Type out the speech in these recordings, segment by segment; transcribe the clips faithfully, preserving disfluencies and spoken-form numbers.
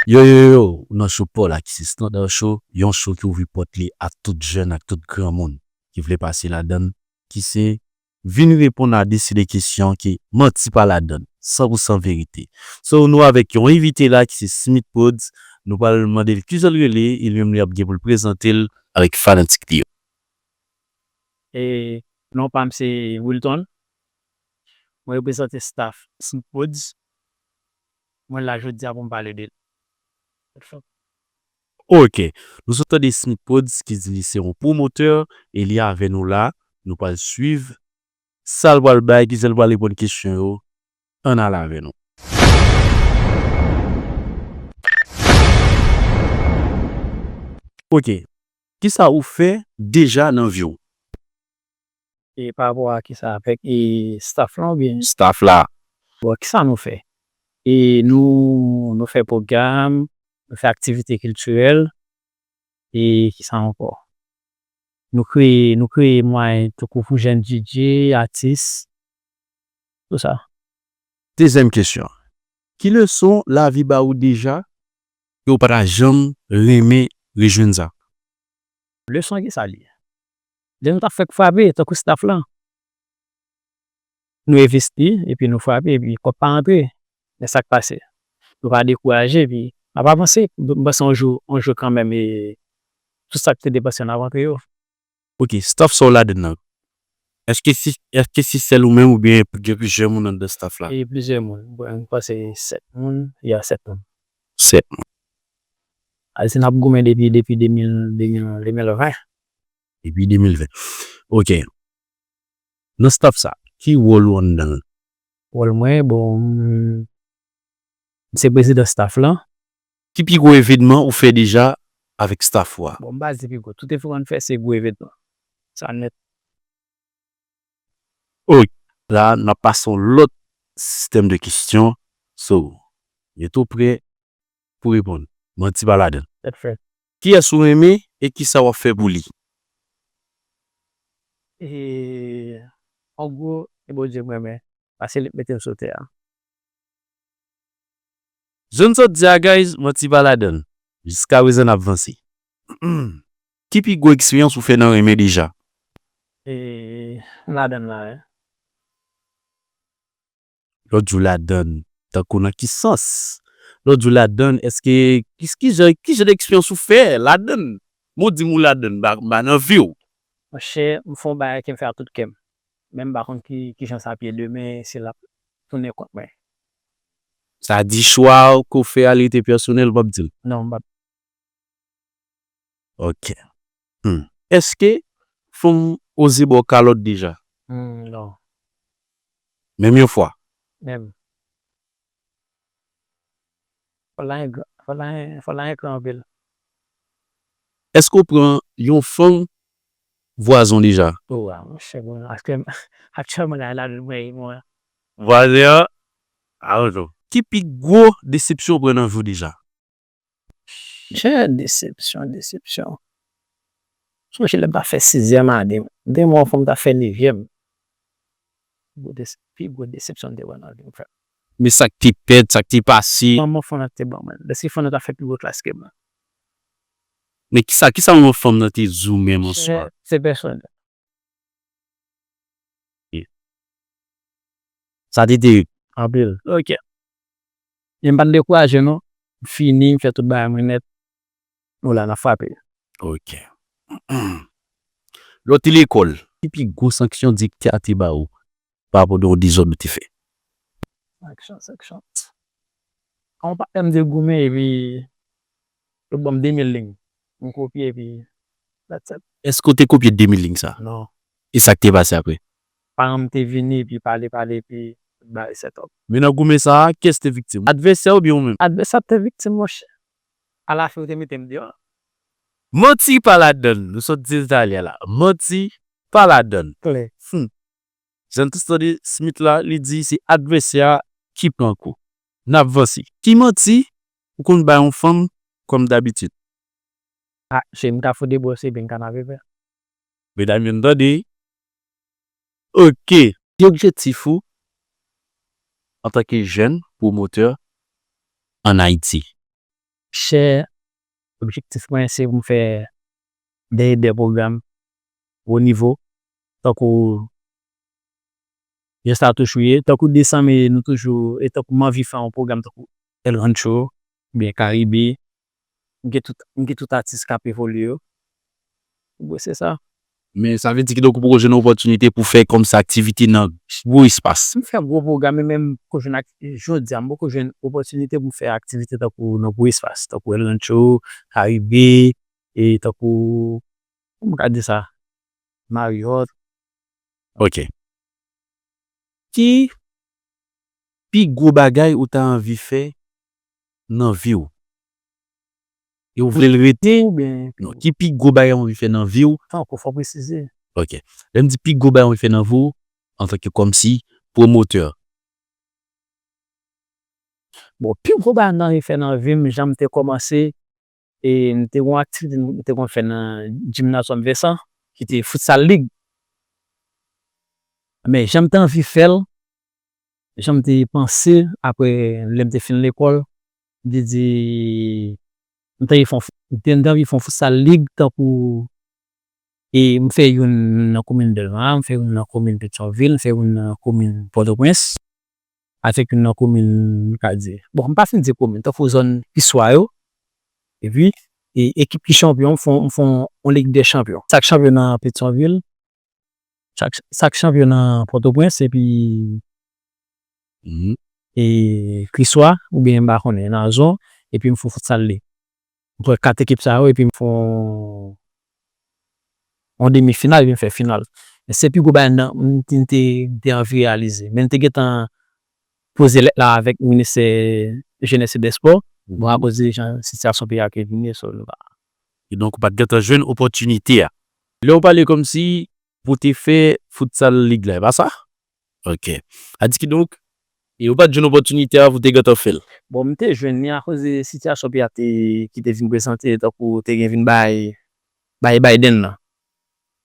Yo, yo, yo, ou nan show pa w la ki se Standard Show, yon show ki ouvri pòt li a tout jèn ak tout granmoun ki vle pase ladan l, ki se vin reponn a de seri de kesyon ki manti pa ladan l, san pou san verite. So, nou avèk yon envite la ki se Smith Pods, nou pral mande l kijan l rele, e li menm li ap gen pou l prezante l avèk fanatik li yo. E non pa m se Wilton. Mwen reprezante staff Smith Pods. Mwen la jodi a pou m pale de l. Ok. Nou sot tande Smith Pods ki di li se yon pwomotè e li avè nou la. Nou pral swiv sa l pral bay, kijan l pral reponn kesyon yo. Ann ale avè nou. Ok. Kisa ou fè deja nan vi w? E pa rapò a kisa, avèk e staff lan oubyen? Staff la. Bon, kisa nou fè? E nou nou fè pwogram, nou fè aktivite kiltirèl, e kisa ankò? Nou kreye nou kreye mwayen tankou pou jèn DJ, atis, tout sa. Dezyèm kesyon. Ki leson lavi ba ou deja ke ou pa ta janm renmen rejwenn sa? Leson kisa li ye? Lè nou t ap fèk frape tankou staff lan, nou envesti epi nou frape epi kòb pa rantre. Men sa k pase? Nou pa dekouraje epi n ap avanse. M panse yon jou, yon jou kanmenm e tout sa k te depanse an ap rantre yo. Ok, staff sa w ladan nan, èske se èske se sèl ou menm oubyen gen plizyè moun anndan staff la? E plizyè moun. Bon, m panse sèt moun, ya sèt moun. Sèt moun. Alè se n ap goumen depi depi de mil, de mil, de mil ven. Depi de mil ven. Ok. Nan staff sa, ki wòl ou anndan l? Wòl mwen, bon, m se prezidan staff lan. Ki pi gwo evènman ou fè deja avèk staff ou a? Bon, m pa di pi gwo. Tout evènman n fè, se gwo evènman. Sa nèt. Ok. La, n ap pase yon lòt sistèm de kesyon. So, yo tou prè pou reponn. Manti pa ladan l. Tèt frèt. Kiyès ou renmen e kisa w ap fè pou li? E, an gwo, e Bondye m renmen. Paske li k mete m sou tè a. Jan n sot di a, guys, manti pa ladan l. Jiskaprezan n ap vanse. Ki pi gwo eksperyans ou fè nan renmen deja? E, m ladan l la, wi. Lè w di w ladan l, tankou nan ki sans? Lè w di w ladan l, èske, ki, ki jan, ki jan de eksperyans ou fè ladan l? Men w di m ou ladan l, m pa, m pa nan vi w. Monchè, m fè yon bagay ke m fè ak tout kè m. Men m pa konn ki, ki jan sa ap ye demen, si l ap tounen kont mwen. Sa di chwa ke w fè a, li rete pèsonèl, ou p ap di l? Non, m p ap. Ok. Hmm. Èske fanm oze ba w kalòt deja? Hmm, non. Menm yon fwa? Menm. Fò l la gen gran, fò l la gen, fò l la gen gran anpil. Èske w pran yon fanm vwazen w deja? O, a, monchè, bon, aktyèlman, aktyèlman, la, la, mwen, mwen. Vwazen an? A, oto. Ki pi gwo desepsyon w pran nan vi w deja? Chè, desepsyon, desepsyon. Sonje lè m t ap fè sizyèm ane, m te renmen yon fanm, m t ap fè nevyèm. Gwo dese-, pi gwo desepsyon m te pran nan vi m, frè m. Men sa k te pèd, sa k te pase. Manman fanm nan te ban mwen. Dèske fanm nan t ap fè pi gwo klas ke mwen. Men kisa, kisa manman fanm nan te di w menm an swa? Se pèsonèl. Sa te terik. Anpil. Ok. E m pa t dekouraje non. M fini, m fè tout bagay mwen nèt. Nou la, n ap frape. Ok. Lè w te lekòl, ki pi gwo sanksyon direktè a te ba ou pa rapò de yon dezòd ou te fè? Sanksyon, sanksyon. Yon patnè m te goumen epi yo ban m de mil liy. M kopye epi that's it. Èske w te kopye de mil liy sa? Non. E sa k te pase apre? Paran m te vini epi pale, pale epi bay set up. Men nan goumen sa a, kiyès te viktim? Advèsè oubyen ou menm? Advèsè a te viktim, monchè. Alafen yo te mete m deyò. Manti pa ladan l. Nou sot di l talè la. Manti pa ladan l. Klè. Hmm. Jan n te tande Smith la, li di se advèsè a ki pran kou. N ap vanse. Ki manti ou konn bay yon fanm kòm dabitid? A, cheri, m ka fout debwose epi n ka n ap veve. Medam yo, n tande. Ok. Ki objektif ou antanke jèn pwomotè ann Ayiti? chè. Objektif mwen, se pou m fè de, de pwogram wo nivo, tankou jan sa toujou ye, tankou desanm, e nou toujou, e tankou m anvi fè yon pwogram tankou El Rancho, oubyen Karibe, m gen tout, m gen tout atis k ap evolye yo. Bon, se sa. Men sa vle di ki donk ou poko jwenn opòtinite pou fè kòmsi aktivite nan gwo espas. M fè gwo pwogram, men menm poko jwenn ak-, jodi a, m poko jwenn opòtinite pou m fè aktivite tankou nan gwo espas, tankou El Rancho, Karibe, e tankou, kòman m ka di sa? Marriott. Ok. Ki pi gwo bagay ou ta anvi fè nan vi w? E ou vle l rete? Oubyen non, ki pi gwo bagay ou anvi fè nan vi w? Tankou fò presize. Ok. Lè m di pi gwo bagay ou anvi fè nan vi w, antanke kòmsi pwomotè. Bon, pi gwo bagay m ta anvi fè nan vi m, jan m te kòmanse, e m te gen yon aktivite m te konn fè nan Gymnasium Vincent, ki te Futsal League. Men jan m te anvi fè l, jan m te panse, apre lè m te fin lekòl, m te di, m te anvi fè yon, m te, m te anvi fè yon Futsal League tankou, e m fè youn nan komin Dèlma, m fè youn nan komin Petyonvil, m fè youn nan komin Pòtoprens, avèk youn nan komin, m ka di, bon, m pa fin di komin, tankou zòn Kriswa yo. Epi, e, ekip ki chanpyon, m fè, m fè yon Lig dè Chanpyon. Sa k chanpyon nan Petyonvil, sa k, sa k chanpyon nan Pòtoprens, epi, e, Kriswa, oubyen m pa konnen, Nazon, epi m fè Futsal League. M pran kat ekip sa yo, epi m fè yon, yon demi final, epi m fè final. Men se pi gwo bagay nan, m te, m te, m te anvi reyalize. Men m te gentan poze lèt la avèk Ministè Jenès e Dèspò. Bon, akoz de jan sitiyasyon peyi a te vini, so nou pa. E donk, ou pa t gentan jwenn opòtinite a. Lè w pale kòmsi pou te fè Futsal League la, e pa sa? Ok. A di kidonk, e ou pa t jwenn opòtinite a pou te gentan fè l? Bon, m te jwenn li akoz de sitiyasyon peyi a te, ki te vin prezante, tankou te gen vin bay, bay Biden nan.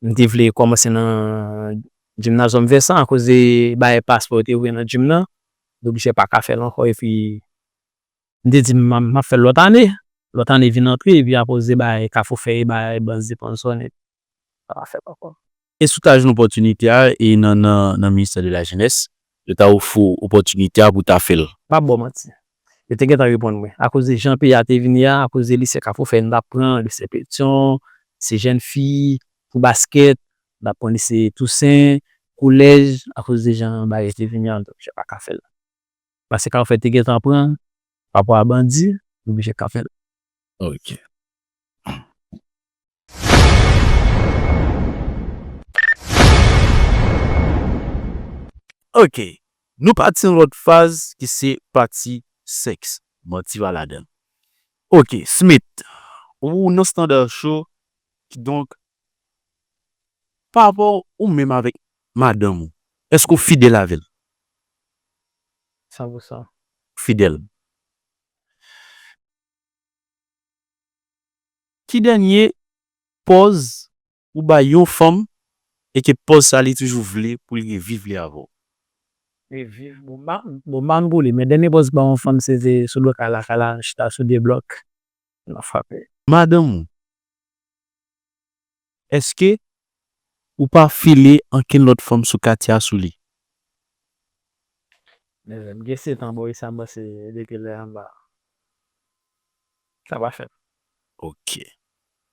M te vle kòmanse nan Gymnasium Vincent akoz de bay paspò yo te voye nan gym nan. Donk, m pa ka fè l ankò, epi m te di m, m ap fè l lòt ane. Lòt ane vin antre, epi akoz de bay Kafou Fèy, bay bann sponsò, sa pa fèt ankò. E si w ta jwenn opòtinite a, e nan, nan, nan Ministè de la Jenès, yo ta ofri w opòtinite a pou w ta fè l? M p ap ba w manti. Yo te gentan reponn mwen. Akoz de jan peyi a te vini a, akoz de lise Kafou Fèy, m t ap pran, lise Petyon, lise Jèn Fi, pou baskèt, m t ap pran lise Tousen, kolèj, akoz de jan bagay te vini a, donk, m pa ka fè l. Paske Kafou Fèy te gentan pran, pa rapò a bandi, m oblije ka fè l. Ok. Ok. Nou pati nan lòt faz ki se pati sèks. Manti pa ladan l. Ok, Smith, ou nan Standard Show, kidonk, pa rapò ou menm avèk madanm ou, èske w fidèl avè l? San pou san. Fidèl. Ki dènye pòz ou bay yon fanm e ke pòz sa li toujou vle pou l reviv li avè w? Reviv, bon, m pa, bon, m pa konn pou li, men dènye pòz m bay yon fanm, se te sou do kay la, kay la, chita sou de blòk. L ap frape. Madanm ou, èske ou pa file ankenn lòt fanm sou katye a sou li? Mezanmi, gen sèt an bò isit, m panse depi lè anba. Sa pa fèt. Ok.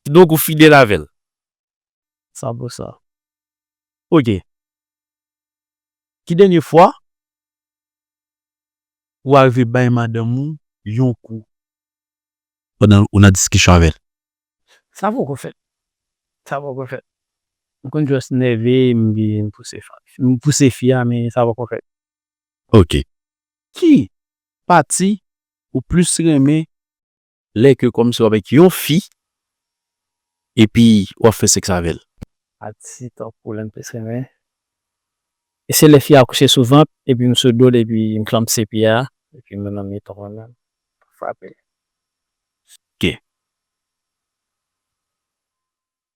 Donk, ou fidèl avè l? San pou san. Ok. Ki dènye fwa ou arive bay madanm ou yon kou pandan ou nan diskisyon avè l? Sa poko fèt. Sa poko fèt. M konn just nève, m, m pouse fi, m pouse fi a, men sa poko fèt. Ok. Ki pati ou plis renmen lè ke kòmsi w avèk yon fi epi w ap fè sèks avè l? Pati tankou lè m plis renmen. E se lè fi a kouche sou vant, epi m sou do l, epi m klamse pye a, epi m nan mitan mwen menm, frape. Ok.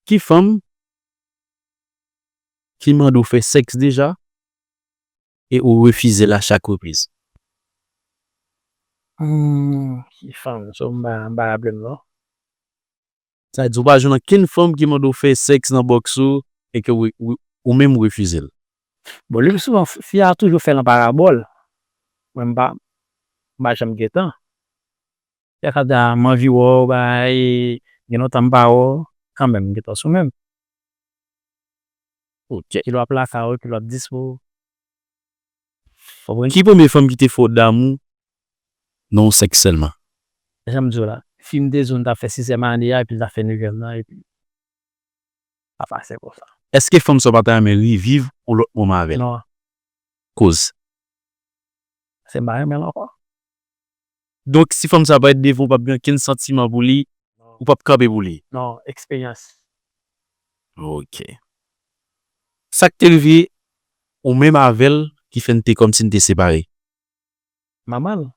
Ki fanm ki mande w fè sèks deja e ou refize l a chak repriz? Hmm, ki fanm, so m pa, m pa raple m non. Sa di ou pa jwenn ankenn fanm ki mande w fè sèks nan bòks ou e ke ou, ou, ou menm ou refize l. Bon, le pli souvan, fi a toujou fè l an parabòl. Mwen, m pa, m pa janm gen tan. Fi a ka di, "A, m anvi wè w, bay, gen lontan m pa wè w." Kanmenm, m gen tan sou men m. Ok. Ki lè w ap lakay ou, ki lè w ap dispo. Konprann? Ki premye fanm ki te fè w damou nan yon sèks sèlman? Jan m di w la, fi m te di w n t ap fè sizyèm ane a, epi l t ap fè nevyèm nan, epi pa pase konsa. Èske fanm sa w pa ta renmen reviv yon lòt moman avè l? Non. Koz? Se m pa renmen l ankò. Donk, si fanm sa parèt devan w, w p ap gen okenn santiman pou li, ou p ap kanpe pou li? Non, eksperyans. Ok. Sa k te rive ou menm avè l ki fè n te kòmsi n te separe? Manman l.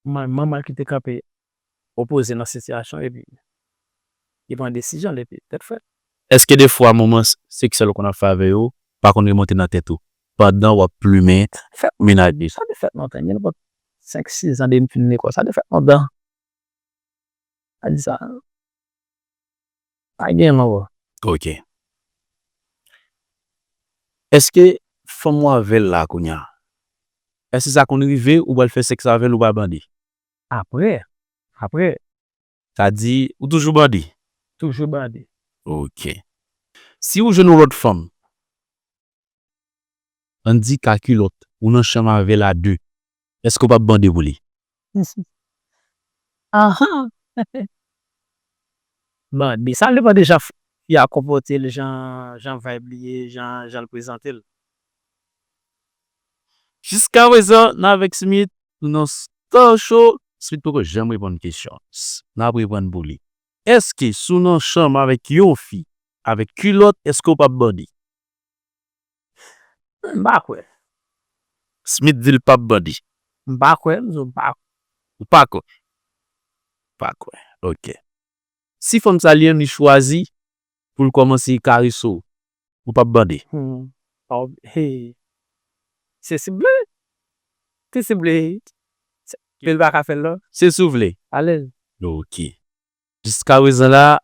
Man-, manman l ki te kanpe opoze nan sitiyasyon epi li pran desizyon l epi tèt frèt. Èske defwa moman s-, seksyèl ou konn ap fè avè yo pa konn remonte nan tèt ou pandan w ap plimen mennaj li? Sa te fèt lontan, gen nenpòt senk, sis zan depi m fin lekòl, sa te fèt lontan. A di sa. Pa gen ankò. Ok. Èske fanm ou avè l la kounye a, èske sa konn rive ou pral fè sèks avè l ou pa bandi? Apre, apre. Sa di, ou toujou bandi? Toujou bandi. Ok. Si ou jwenn yon lòt fanm, ann di ka kilòt, ou nan chanm avè l a de, èske w p ap bandi pou li? Aha! Bandi, sa depann de jan fi a konpòte l, jan, jan vibe li ye, jan, jan l prezante l. Jiskaprezan, n avèk Smith, nou nan Star Show. Smith poko janm reponn kesyon. S-, n ap reponn pou li. Èske si w nan chanm avèk yon fi, avèk kilòt, èske w p ap bandi? M pa kwè. Smith di l p ap bandi. M pa kwè, m di w m pa kwè. Ou pa kwè? Pa kwè. Ok. Si fanm sa li menm li chwazi pou l kòmanse karese w, ou p ap bandi? Hmm. Pa ob-, hey. Se sible. Se sible. Se, men l pa ka fè l non. Se si w vle. Alèz. Ok. Jiskaprezan la,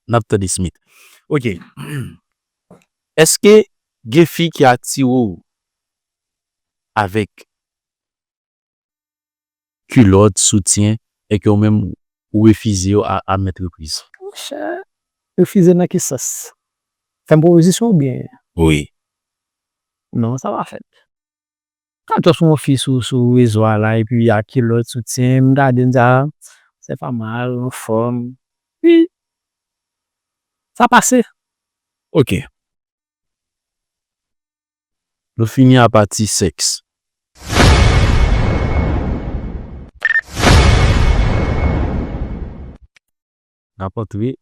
n ap tande Smith. Ok. Èske gen fi ki atire w avèk kilòt, soutyen, e ke ou menm ou refize yo a, a mèt repriz? Monchè, refize nan ki sans? Fè m pwopozisyon oubyen? Wi. Non, sa pa fèt. Ka twò sou yon fi sou, sou rezo a la, epi ak kilòt, soutyen, m gade, m di, "A, se pa mal, anfòm." Wi. Sa pase. Ok. Nou fini a pati sèks. N ap antre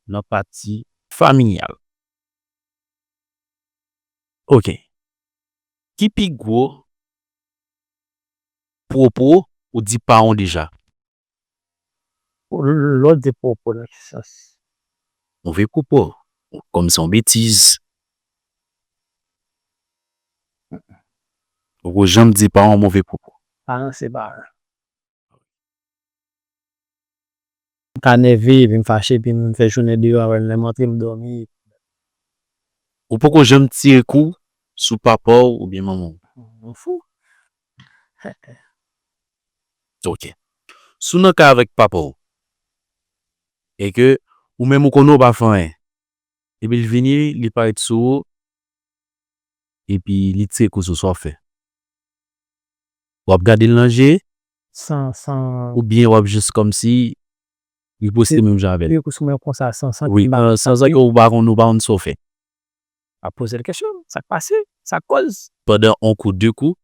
nan pati familyal. Ok. Ki pi gwo pwopo ou di pa w deja? Lè w di pwopo nan ki sans? Move pwopo. Kòmsi yon betiz. Ou poko janm di pa w yon move pwopo? Paran se paran. M ka nève, epi m fache, epi m fè jounen deyò avè l, lè m antre, m dòmi. Ou poko janm tire kou sou papa w oubyen manman w? M fou. Ok. Si w nan kay avèk papa w, e ke ou menm ou konnen w pa fè anyen, epi l vini, li parèt sou ou, epi li tire kou sou ou, sa w ap fè? W ap gade l nan je? San, san. Oubyen w ap jis kòmsi riposte menm jan avè l? Tire kou sou mwen konsa, san, san. Wi, san, san ke ou pa konn, ou pa konn sa w fè. W ap poze l kesyon, sa k pase? Sa k koz? Pandan yon kou, de kou?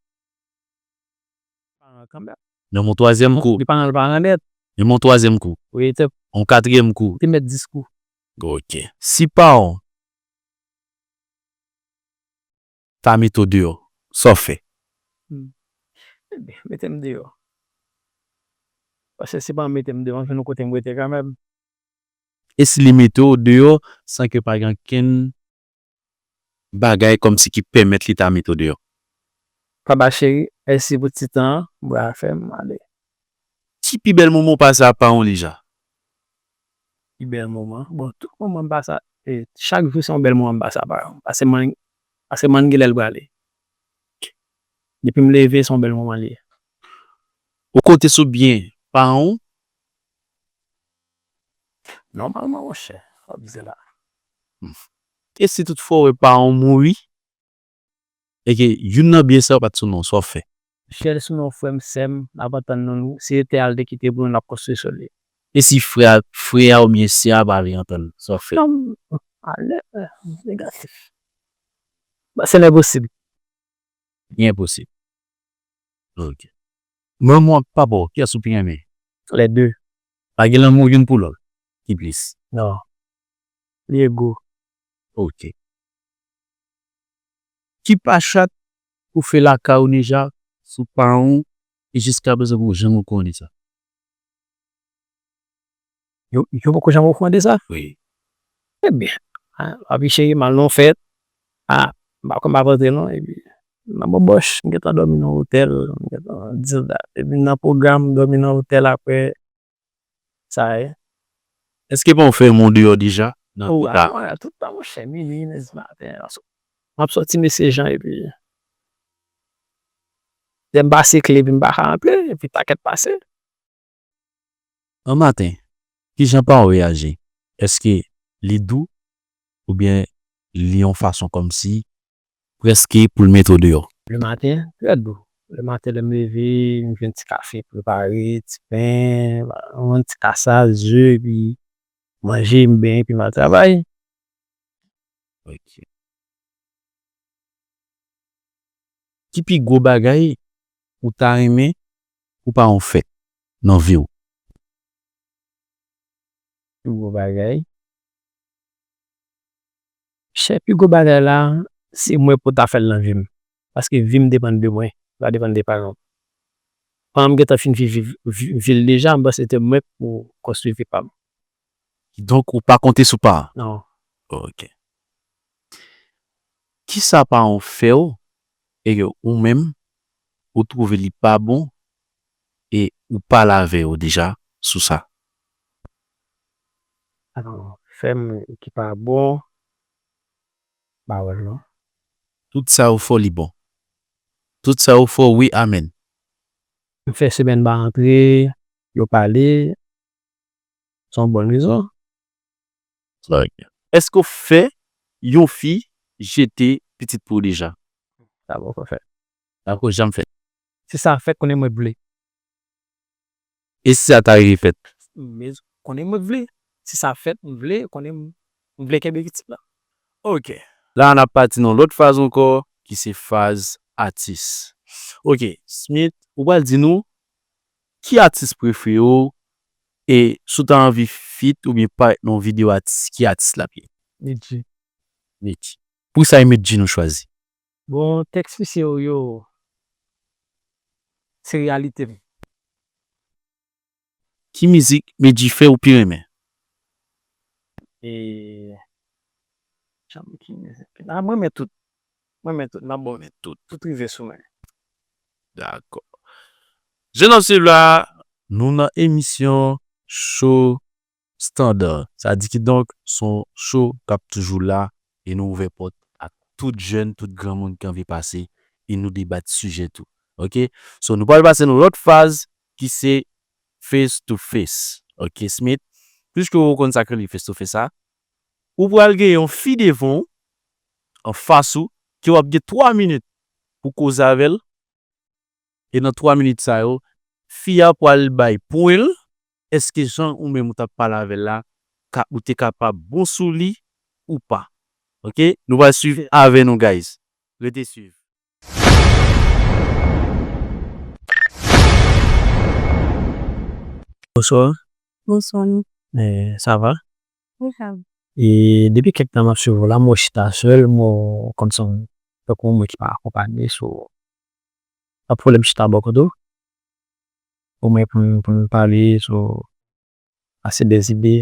Paran kanmenm. Menm yon twazyèm kou. Li paran, li paran nèt. Menm yon twazyèm kou. Wi, te. Yon katriyèm kou. Te mèt dis kou. Ok. Si paran w ta mete w deyò, sa w fè? Hmm. Ebyen, mete m deyò. Paske si paran m mete m deyò, m jwenn yon kote m rete kanmenm. E si li mete w deyò san ke pa gen okenn bagay kòmsi ki pèmèt li ta mete w deyò? Papa cheri, mèsi pou ti tan an, bra fè m ale. Ki pi bèl moman w pase ak paran w deja? Pi bèl moman. Bon, tout moman m pase, e, chak jou se yon bèl moman m pase ak paran m. Paske m, paske m gen lè l prale. Depi m leve, se yon bèl moman li ye. Ou konte sou byen paran w? Nòmalman, monchè, w ap di la. E si toutfwa w wè paran w mouri, e ke youn nan byen sa yo pa t sou non, sa w ap fè? Chèl sou non frè m, sè m, n ap antann nou, si se tè a l te kite pou nou, n ap konstwi sou li. E si frè a, frè a oubyen sè a pa vle antann, sa w ap fè? Non, ale, negatif. Ba, se lenposib. Li enposib. Ok. Manman w ak papa w, kiyès ou pi renmen? Lè de. Pa gen lanmou youn pou lòt ki plis? Non. Li ego. Ok. Ki pachat ou fè lakay ou deja sou paran w e jiskaprezan ou janm okouran de sa? Yo, yo poko janm okouran de sa? Wi. Ebyen, a, papi cheri, m al nan yon fèt. A, m pa kwè m ap rantre non. Epi, nan bòbòch, m gentan dòmi nan otèl. M gentan di dat. Epi, nan pwogram, dòmi nan otèl apre. Sa ye. Èske pa w fè yon deyò deja? Nan Ou, pita? A, tout tan, monchè, mini, midi maten. M ap sòti mesye jan, epi. Lè m pase kle, epi m pa ka rantre, epi pakèt pase. An maten, kijan paran w reyaji? Èske li dou oubyen li yon fason kòmsi prèske pou l mete w deyò? Le maten, trè dou. Le maten, lè m leve, m jwenn ti kafe prepare, ti pen, yon ti kasal, ze, epi manje, m benyen, epi m al travay. Ok. Ki pi gwo bagay ou ta renmen pou paran w fè nan vi w? Pi gwo bagay. Chè, pi gwo bagay la, se mwen pou ta fè l nan vi m. Paske vi m depann de mwen, li pa depann de paran m. Paran m gentan fin viv vi, vi, vi l deja, m panse se mwen pou konstwi vi pa m. Donk, ou pa konte sou paran? Non. Ok. Kisa paran w fè w e ke ou menm, ou twouve li pa bon e ou pale avè yo deja sou sa? Alò, fè m ki pa bon, pawòl non. Tout sa yo fè w li bon. Tout sa yo fè w wi, amèn. M fè semèn pa rantre, yo pale, se yon bòn rezon. Èske w fè yon fi jete pitit pou ou deja? Sa poko fèt. Sa poko janm fèt. Si sa fèt, konnen mwen vle. E si sa ta rive fèt? Men konnen mwen vle. Si sa fèt, m vle, konnen m, m vle kenbe pitit la. Ok. La, n ap pati nan lòt faz ankò, ki se faz atis. Ok, Smith, ou pral di nou ki atis prefere w e si w ta anvi feat oubyen parèt nan yon videyo atis, ki atis l ap ye? Medjy. Medjy. Poukisa e Medjy nou chwazi? Bon, tèks misye yo, yo, se reyalite m. Ki mizik Medjy fè ou pi renmen? E, janm ki mizik. A, mwen renmen tout. Mwen renmen tout. M ap bon renmen tout. Tout rive sou mwen. Dakò. Jennonm, se la, nou nan emisyon Cho Standard. Sa di kidonk, se yon cho k ap toujou la e nou ouvè pòt ak tout jèn, tout granmoun ki anvi pase e nou debat sijè tou. Ok? So, nou pral pase nan lòt faz ki se face to face. Ok, Smith? Piske ou konn sa k rele face to face la, ou pral gen yon fi devan w, anfas ou, ke w ap gen twa minit pou koze avè l. E nan twa minit sa yo, fi a pral bay pwen l, èske jan ou menm ou t ap pale avè l la, ka, ou te kapab bon sou li ou pa. Ok? Nou pral swiv avè nou, guys. Rete swiv. Bonswa. Bonswa nou. Eh, sa va? Wi, sa va. E depi kèk tan m ap swiv ou la, m wè w chita sèl, m wè w kòmsi yon, tankou yon moun ki pa akonpanye, so, pa pwoblèm chita bò kote w. Omwen pou n, pou n pale, so, pase de zide.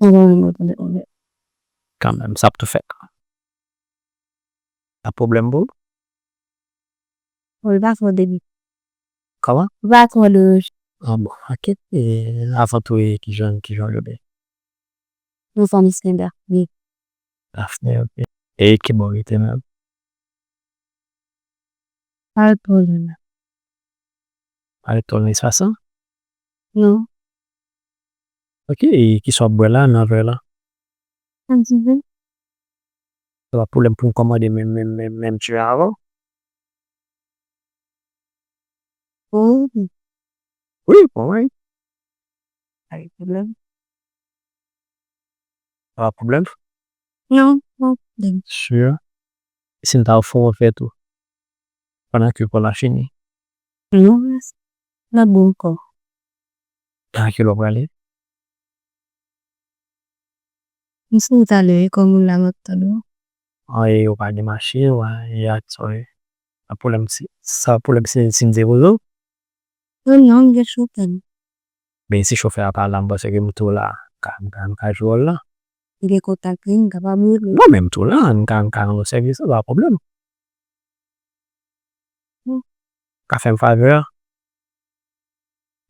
Mwen, mwen, mwen, mwen, mwen. Kanmenm, sa ap tou fèt. Pa pwoblèm pou ou? Bon, li pa twò de. Kòman? Li pa twò de. Ah bon, ok. E avan tou, e kijan, kijan w rele? Yon fanm Islanda. Wi. Daphné, ok. E ki bò w rete menm? Pa ret twò lwen. Pa ret twò lwen espas lan? Non. Ok, e kisa w ap bwè la nan vè la? Yon ti ve. Sa pa pwoblèm pou m kòmande menm, menm, menm, menm ti ve avè w? Wi. Wi, bon, wi. Pa gen pwoblèm. Pa pwoblèm? Non, pa pwoblèm. Sure. Si m ta ofri w yon vè tou, pandan ke kò la fini? Non, mèsi. N ap bon ankò. Nan ki lè w prale? M sou wout ale, wi, kòm ou la, m ap tann ou. An, e ou pa gen machin, ou pa gen ak sa, wi. Sa pwoblèm si, sa pwoblèm si, si m depoze w? Non, non, m gen chofè m. Men si chofè a pa la, m panse ke m tou la, m ka, m ka, m ka jwe wòl la. M gen kontak li, m kapab rele. Non, men m tou la, m ka, m ka rann ou sèvis la, pa pwoblèm. Hmm. Ka fè m favè a?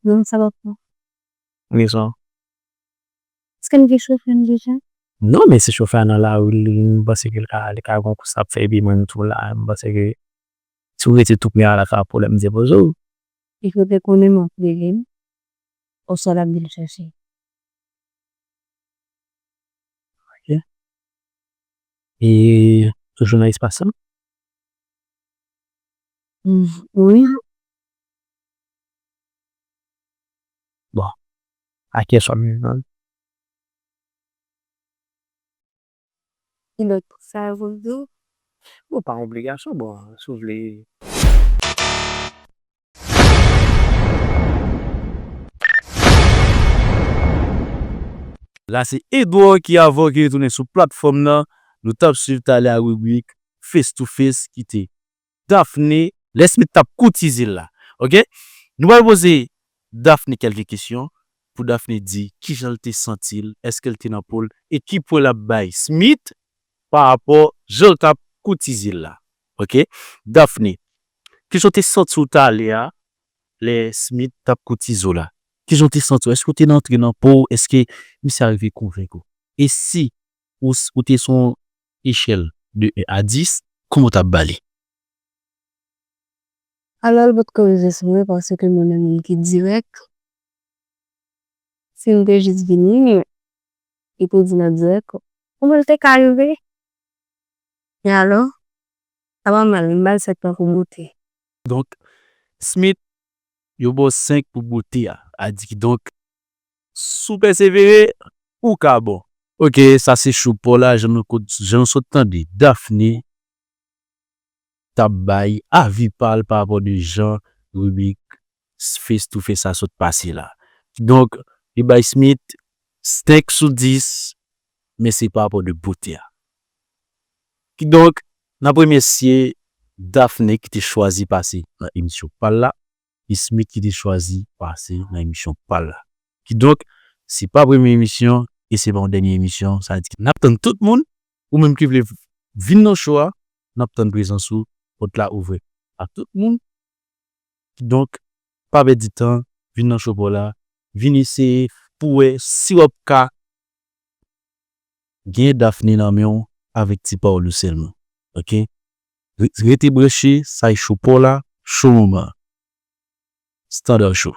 Non, sa pa pran. Rezon. Èske m gen chofè m deja? Non, men si chofè a nan lari, li, m panse ke li ka, li ka gon kous l ap fè, epi mwen m tou la, m panse ke si w rete tou pre a la, sa pwoblèm depoze w. Li fout te konnen m ap rele m, oswa l ap vin chèche. Ok. E toujou nan espas lan? Mm, wi. Bon. A kiyès w ap jwenn? Ki lòt sa yo pou m di w? Bon, pa obligasyon, bon, si w vle. La se Edouard ki avè w ki retounen sou platfòm nan. Nou t ap swiv talè a ribrik Face to Face ki te Daphné, lè Smith t ap koutize l la. Ok? Nou pral poze Daphné kèlke kesyon pou Daphné di kijan l te santi l, èske l te nan po l, e ki pwen l ap bay Smith pa rapò jan l t ap koutize l la. Ok? Daphné, kijan w te santi w talè a, lè Smith t ap koutize w la? Kijan w te santi w? Èske w te nan antre nan po w? Èske misye a rive konvenk ou? E si ou, ou te sou yon echèl de en a dis, kòman w t ap ba li? Alò, l potko rive sou mwen paske mwen menm moun ki dirèk. Si m te jis vini, li te di nan dirèk, kòman l te ka rive? E alò, sa pa mal, m ba l senk tankou bote. Donk, Smith, yo ba w senk pou bote a. A di kidonk, si w pèsevere, ou ka bon. Ok, sa se cho pa w la, jan nou ko-, jan nou sot tande Daphné t ap bay avi pa l pa rapò de jan ribrik Face to Face sa sot pase la. Kidonk, li bay Smith senk sou dis, men se pa rapò de bote a. Kidonk, n ap remèsye Daphné ki te chwazi pase nan emisyon pa l la, e Smith ki te chwazi pase nan emisyon pa l la. Kidonk, se pa premye emisyon e se pa yon dènye emisyon, sa vle di n ap tann tout moun, ou menm ki vle vin nan cho a, n ap tann prezans ou, pòt la ouvè a tout moun. Kidonk, pa pèdi tan, vin nan cho pa w la, vin eseye pou w wè si w ap ka gen Daphné nan men w avèk ti pawòl ou sèlman. Ok? Re-, rete branche, sa e cho pa w la, cho moman. Standard Show.